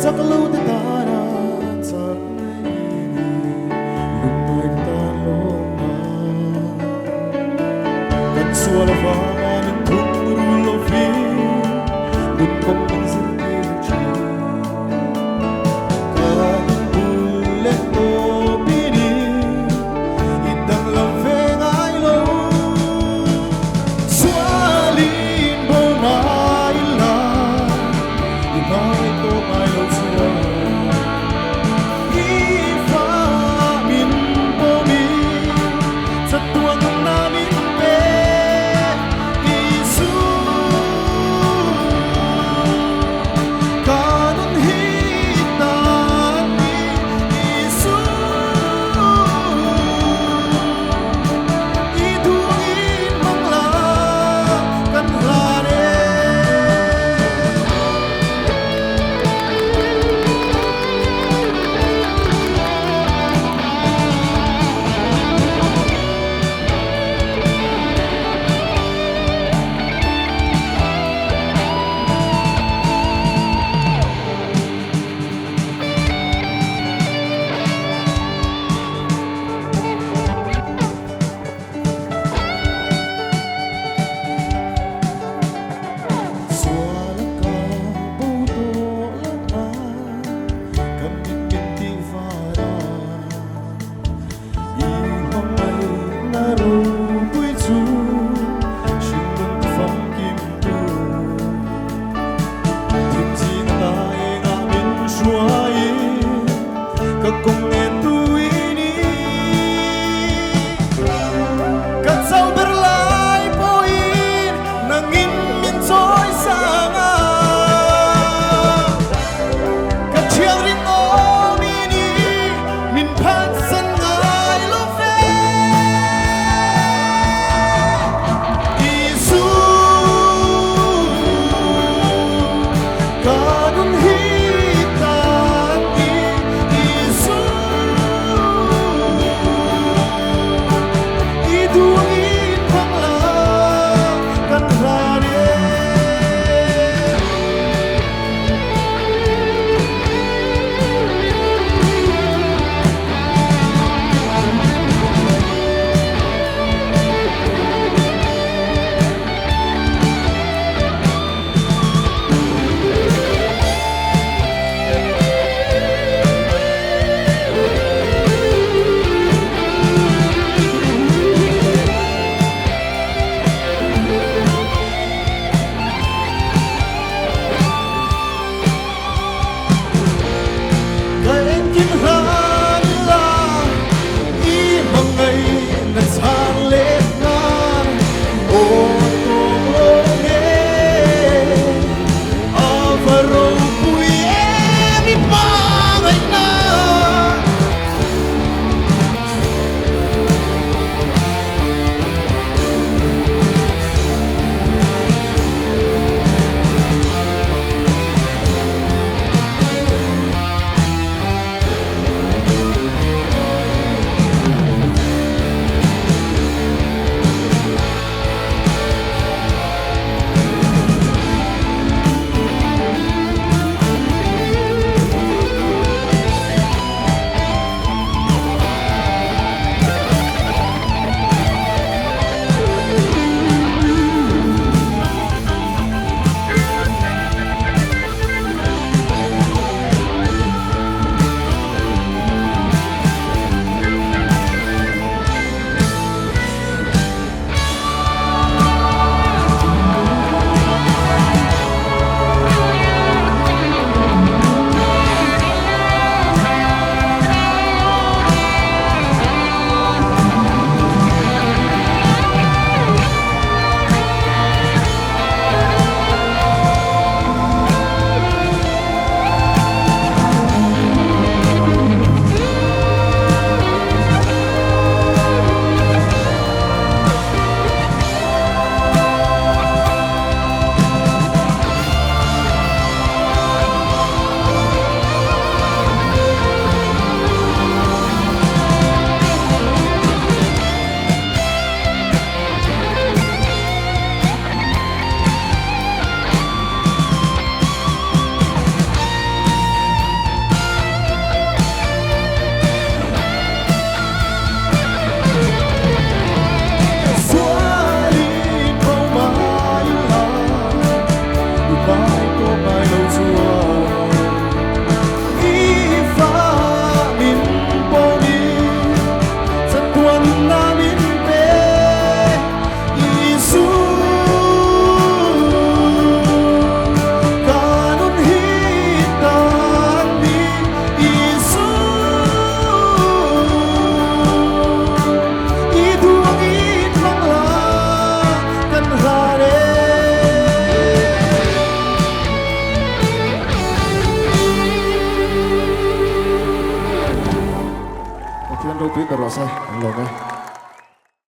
Chak lo te tana chak nei ni, lungngai te tan lawmna. Kan sual avanga min thung rul lovin, nun kawng min zirtir thin. Kan bul leh tawp i ni, i danglam ve ngai lo. Sualin bo ngai la, i ngai tawh ngai lo chuan. I fa min pawmin chatuan nunna min pe, Isu. ngai lo chuan i fa min pawmin chatuan na min pe Isu ka nun hi tan ni Isu i duangin hmang la kan hlan e. Pathian ropui ber rawh se, an lawm e.